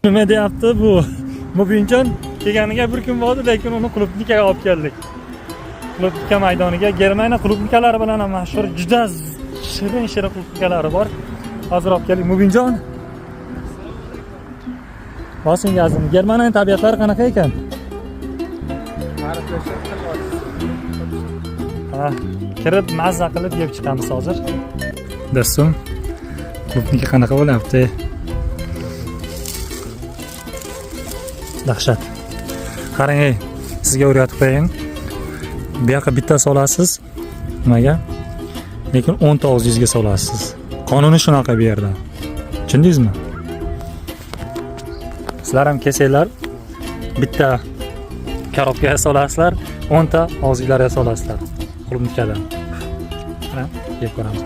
Nima deyapti bu? Mubinjon kelganiga bir kun bo'ldi, lekin uni клубника ga olib keldik. Клубника maydoniga. Germaniya клубника lari bilan ham mashhur, juda shirin shirin клубника lari bor. Hozir olib keldik. Mubinjon. Bosing gazini. Germaniyaning tabiatlari qanaqa ekan? Ta'riflashib. Ha, kirib mazza qilib yeb chiqamiz hozir. Do'stim, клубника qanaqa bo'lyapti? Dahshat. Qarang, ey, sizga o'rgatib qo'yayin. Bu yoqqa bitta solasiz. Nimaga? Lekin 10 ta og'zingizga solasiz. Qonuni shunaqa bu yerda. Tushundingizmi? Sizlar ham kelsanglar, bitta коробка ga solasizlar, 10 ta og'zinglarga solasizlar. Клубника dan. Mana, yeb ko'ramiz.